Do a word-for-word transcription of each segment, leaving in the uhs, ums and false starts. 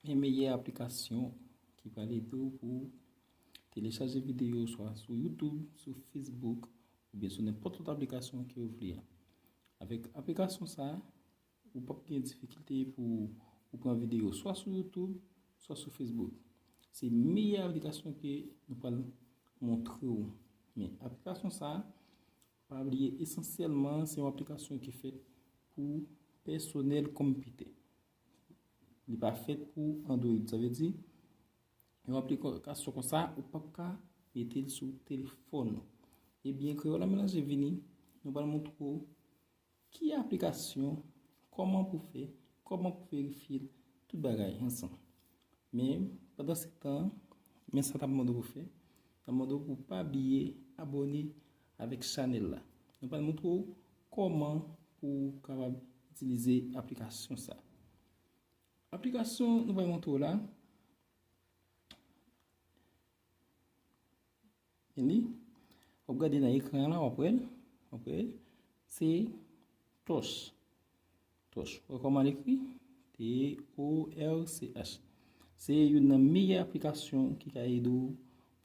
Men meyè aplikasyon ki pral ede w pou telechaje videyo swa sou YouTube, sou Facebook, oubyen sou nenpòt lòt aplikasyon ke w vle a. Avèk aplikasyon sa a, ou p ap gen difikilte pou ou pran videyo swa sou YouTube, swa sou Facebook. Se meyè aplikasyon ke nou pral montre w. Men aplikasyon sa a, pa bliye, esansyèlman, se yon aplikasyon ki fèt pou pèsonèl konpitè. Li pa fèt pou Android. Sa vle di, yon aplikasyon konsa, ou p ap ka mete l sou telefòn ou. Ebyen, Kreyòl la Melanje vini, nou pral montre w ki aplikasyon, kòman pou fè, kòman pou verifye l, tout bagay ansanm. Men, pandan se tan, men sa n ap mande w pou fè, n ap mande w pou pa bliye abòne avèk chanèl la. Nou pral montre w kòman pou w kapab itilize aplikasyon sa. Aplikasyon nou pral montre w la, men li, w ap gade nan ekran an la, w ap wè l, w ap wè l, se Torch. Torch. Wè kòman l ekri? T O R C H. Se youn nan meyè aplikasyon ki ka ede w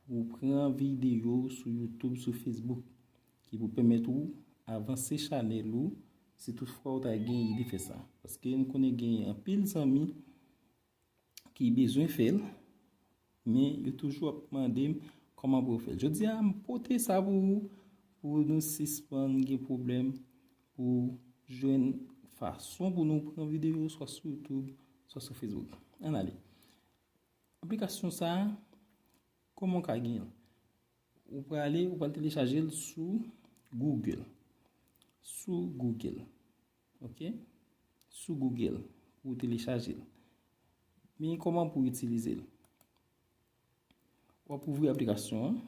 pou w pran videyo sou YouTube, sou Facebook, ki pou pèmèt ou avanse chanèl ou, si toutfwa ou ta gen ide fè sa. Paske nou konnen gen anpil zanmi ki bezwen fè l, men yo toujou ap mande m kòman pou yo fè l. Jodi a, m pote sa pou ou, pou nou sispann gen pwoblèm pou jwenn fason pou nou pran videyo swa sou YouTube, swa sou Facebook. Ann ale. Aplikasyon sa a, kòman w ka gen l? Ou prale, ou pral telechaje l sou Google. Sou Google. Ok? Sou Google pou w telechaje l. Men kòman pou w itilize l? W ap ouvri aplikasyon an.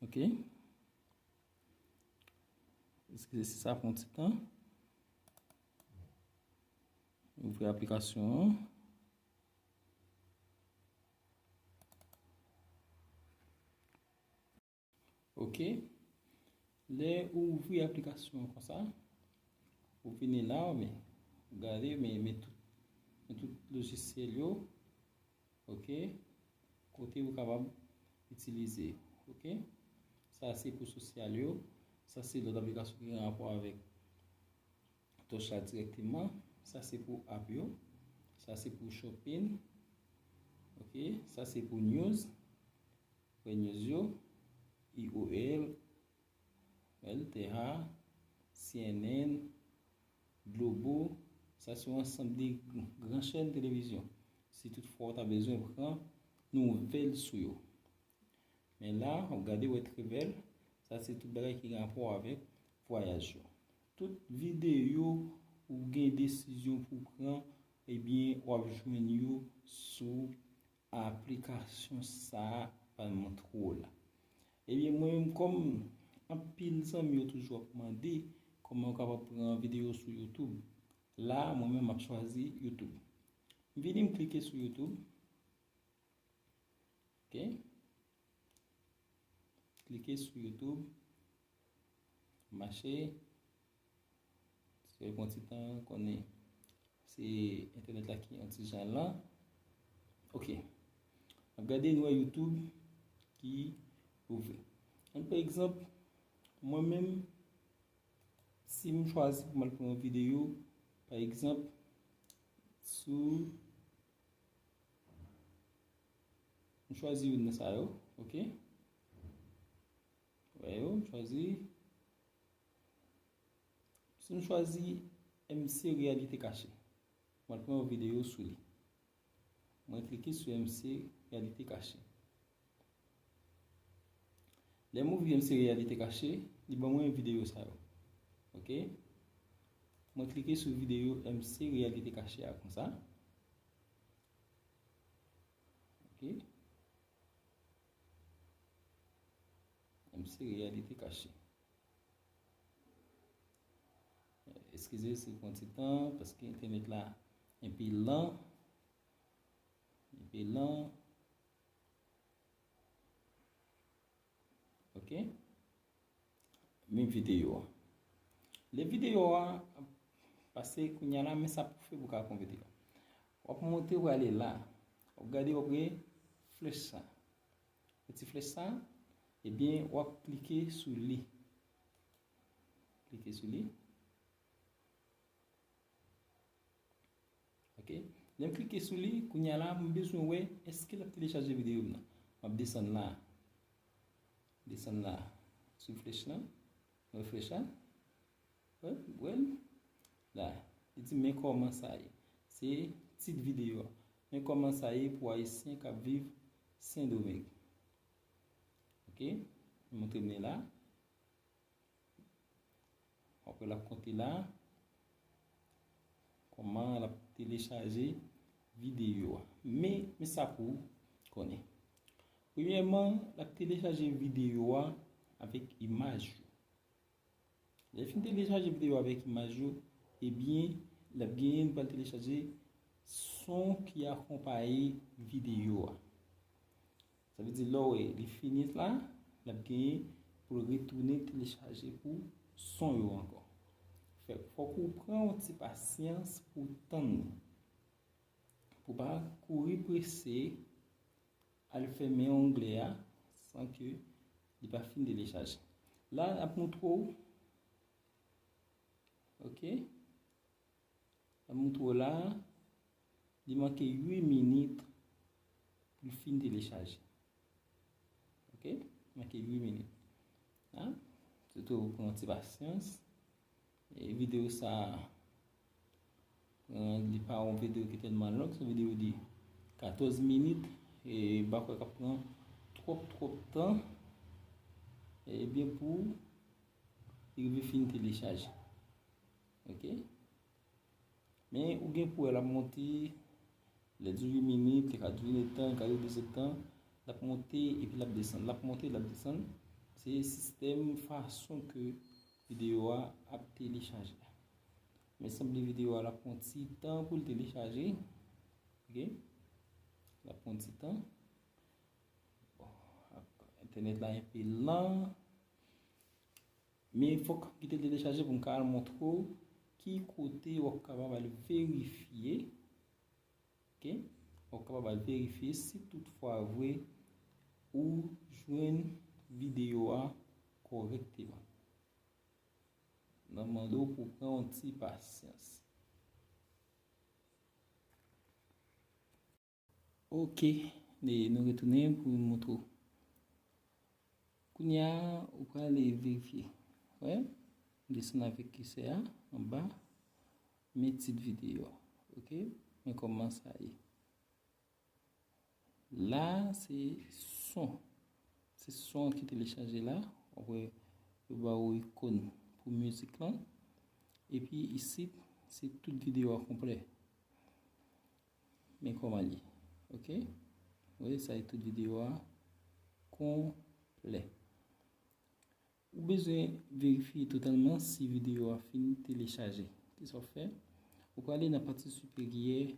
Ok? Eskize si sa pran ti tan. Ouvri aplikasyon an. Ok. Lè ou ouvri aplikasyon an konsa, ou vini la, men, ou gade, men, men tout, men tout lojisyèl yo. Ok. Kote ou kapab itilize. Ok. Sa se pou sosyal yo. Sa se lòt aplikasyon ki gen rapò avèk Torch la dirèkteman. Sa se pou app yo. Sa se pou shopping. Ok. Sa se pou news. Prè news yo, I O L, L T H, C N N, Globo, sa se yon ansanm de gran chèn televizyon. Si toutfwa w ta bezwen pran nouvèl sou yo. Men la, w ap gade, w wè travel, sa se tout bagay ki gen rapò avèk vwayaj yo. Tout videyo ou gen desizyon pou pran, ebyen, w ap jwenn yo sou aplikasyon sa a pral montre w la. Ebyen, mwen menm, kòm anpil zanmi yo toujou ap mande kòman yo kapab pran videyo sou YouTube, la, mwen menm, m ap chwazi YouTube. M vini, m klike sou YouTube. Ok. Klike sou YouTube. Mache. Se pran ti tan, konnen se entènèt la ki yon ti jan lan. Ok. N ap gade, nou wè YouTube ki ouvri. Ann pran egzanp, mwen menm, si m chwazi pou m al pran yon videyo, pa egzanp, sou, m chwazi youn nan sa yo, ok? Wè yo, m chwazi. Si m chwazi M C Réalité Cachée, mwen pran yon videyo sou li. Mwen klike sou M C Réalité Cachée. Lè m ouvri M C Réalité Cachée, li ban mwen videyo sa yo. Ok? Mwen klike sou videyo M C Réalité Cachée a konsa. Ok? M C Réalité Cachée. Eskize si l pran ti tan, paske entènèt la enpe lan. Enpe lan. Ok? Men videyo a. Lè videyo a pase kounye a la, men sa pou fè pou ka pran videyo a. W ap monte, w ale la. W ap gade, w ap gen flèch sa. Ti flèch sa, ebyen, w ap klike sou li. Klike sou li. Ok. Lè m klike sou li, kounye a la, m bezwen wè èske l ap telechaje videyo m nan. M ap desann la. Desann la. Sou flèch lan. Refresh la. Wè, wè l. La. Li di men kòman sa ye. Se tit videyo a. Men kòman sa ye pou Ayisyen k ap viv Sendomeng. Ok. M montre m li la. W ap wè l ap konte la. Kòman l ap telechaje videyo a. Men, men sa pou w konnen. Premyèman, l ap telechaje videyo a avèk imaj yo. Lè l fin telechaje videyo a avèk imaj yo, ebyen, l ap genyen, l pral telechaje son ki akonpaye videyo a. Sa vle di, lè w wè li fini la, l ap genyen pou l retounen telechaje pou son yo ankò. Fè, fòk ou pran yon ti pasyans pou w tann li. Pou w pa kouri prese al fèmen onglè a san ke li pa fin telechaje. La, l ap montre w. Ok. L ap montre w la, li manke uit minit pou l fin telechaje. Ok? Manke uit minit. La, se tou pran ti pasyans. E videyo sa, pran, li pa yon videyo ki tèlman long, se yon videyo de katòz minit. E m pa kwè k ap pran twòp, twòp tan. Ebyen, pou li rive fin telechaje. Ok? Men ou gen pou wè l ap monte, lè di uit minit, li ka dire tan, li ka dire de zèdtan, l ap monte epi l ap desann, l ap monte, l ap desann. Se sistèm, fason ke videyo a ap telechaje. Men sanble videyo a l ap pran ti tan pou l telechaje. Ok? L ap pran ti tan. Bon, entènèt la enpe lan. Men fòk m kite l telechaje pou m ka al montre w ki kote w ap kapab al verifye. Ok? W ap kapab al verifye si toutfwa vre ou jwenn videyo a kòrèkteman. N ap mande w pou w pran yon ti pasyans. Ok, e nou retounen pou nou montre w. Kounye a, ou prale verifye. Wè, desann avèk kisè a anba, men tit videyo a. Ok, men kòman sa ye. La, se son. Se son ki telechaje la. W ap wè, yo ba ou ikòn pou mizik lan. Epi isit, se tout videyo a konplè. Men kòman li ye. Ok? Wi, sa e tout videyo a konplè. Ou bezwen verifye totalman si videyo a fin telechaje. Kisa w fè? Ou prale nan pati siperyè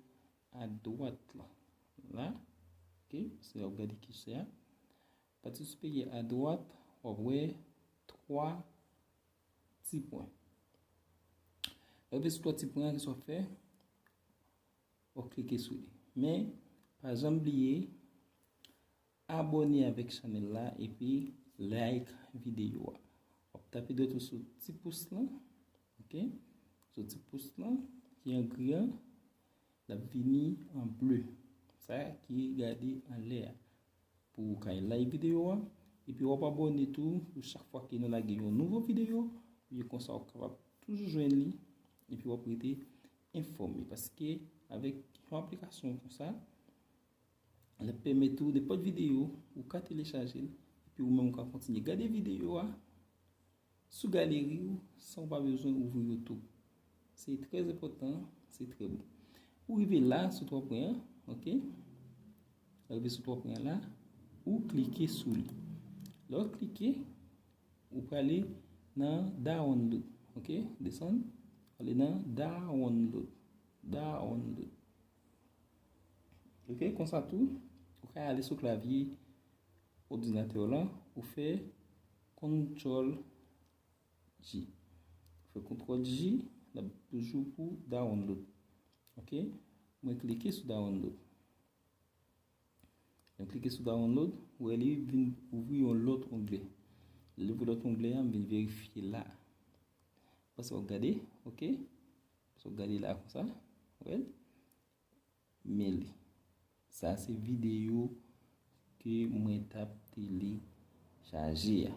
adwat la. La. Ok? Se la w gade kisè a. Pati siperyè adwat, w ap wè twa ti pwen. Lè w rive sou twa ti pwen an, kisa w ap fè? W ap klike sou li. Men, pa janm bliye, abòne avèk chanèl la epi like videyo a. W ap tape dwèt ou sou ti pous lan, ok? Sou ti pous lan ki an gri an, l ap vini an ble. Sa ki gade anlè a. Pou w ka like videyo a, epi w ap abòne tou pou chak fwa ke nou lage yon nouvo videyo, epi konsa w ap kapab toujou jwenn li, epi w ap rete enfòme. Paske avèk yon aplikasyon konsa, l ap pèmèt ou nenpòt videyo, ou ka telechaje l, epi ou menm ou ka kontinye gade videyo a sou galeri w san w pa bezwen ouvri YouTube. Se trè enpòtan, se trè bon. Ou rive la sou twa pwen an, ok? Ou rive sou twa pwen an la, ou klike sou li. Lè w klike, ou prale nan download, ok? Desann, prale nan download. Download. Ok, konsa tou, ou ka ale sou klavye òdinatè w lan, ou fè kontwòl J. Ou fè kontwòl J, l ap toujou pou download. Ok? Mwen klike sou download. Lè m klike sou download, ou wè li vin ouvri yon lòt onglè. Lè l ouvri lòt onglè a, m vin verifye la. Paske w gade, ok? Paske w gade la konsa, ou wè l? Men li. Sa se videyo ke mwen t ap telechaje a.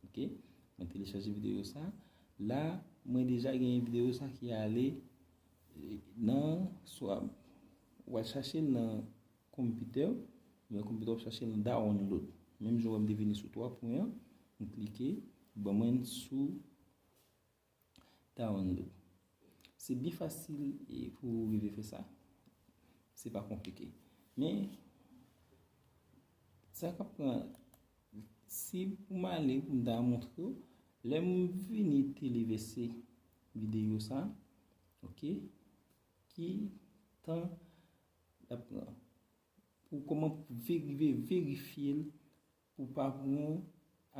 Ok? Mwen telechaje videyo sa. La, mwen deja genyen videyo sa ki ale, eh, nan, swa w al chache l nan konpitè, nan konpitè w ap chache l nan download. Menm jan w wè m te vini sou twa pwen an, m klike, ban mwen sou download. Se byen fasil e pou w rive fè sa. Se pa konplike. Men, sa k ap pran, si pou m ale, pou m ta montre w, lè m vini televèse videyo sa, ok, ki tan l ap pran. Pou kòman pou veri-, ve-, verifye l, pou pa pran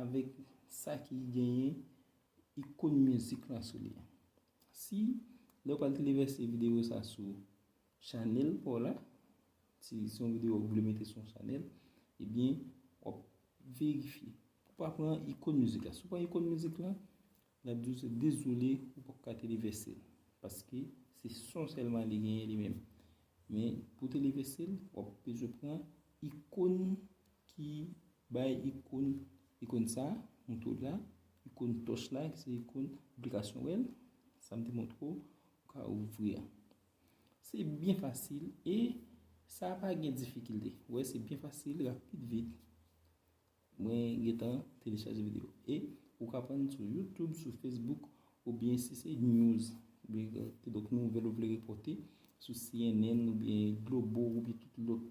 avèk sa ki genyen ikòn mizik lan sou li a. Si lè w pral televèse videyo sa sou chanèl pa w la, si se yon videyo w vle mete sou yon chanèl, ebyen, w ap verifye. Pou pa pran ikòn mizik la. Si w pran ikòn mizik la, l ap di w se dezole, ou poko ka televèse l. Paske se son sèlman li genyen li menm. Men pou televèse l, w ap bezwen pran ikòn ki bay ikòn, ikòn sa, mouton la, ikòn tòch la, ki se ikòn aplikasyon wè l, sa m te montre w, ou ka ouvri a. Se byen fasil e sa pa gen difikilte. Ou wè, se byen fasil, rapid, vit. Mwen gentan telechaje videyo. E ou ka pran sou YouTube, sou Facebook, oubyen si se news, oubyen, kidonk, nouvèl ou vle repòte, sou C N N, oubyen Globo, oubyen tout lòt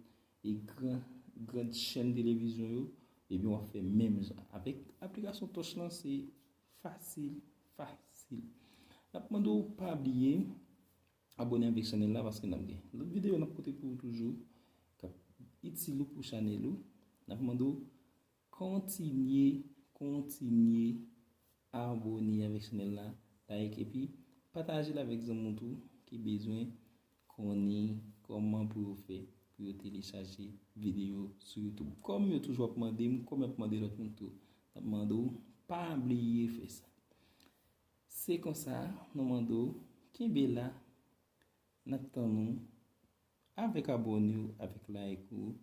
e gran, gran chèn televizyon yo, ebyen, w ap fè menm jan. Avèk aplikasyon Touch lan, se fasil, fasil. N ap mande w pa bliye abòne avèk chanèl la, paske n ap gen lòt videyo n ap pote pou ou toujou, k ap itil ou pou chanèl ou. N ap mande w kontinye, kontinye abòne avèk chanèl la, like, epi pataje l avèk zanmi w tou ki bezwen konnen kòman pou yo fè pou yo telechaje videyo sou YouTube. Kòm yo toujou ap mande m, kòm y ap mande lòt moun tou, n ap mande w pa bliye fè sa. Se konsa, nou mande w kenbe la, n ap tann ou avèk abòne w, avèk like ou,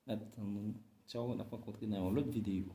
n ap tann ou. Tchaw, n ap rankontre nan yon lòt videyo.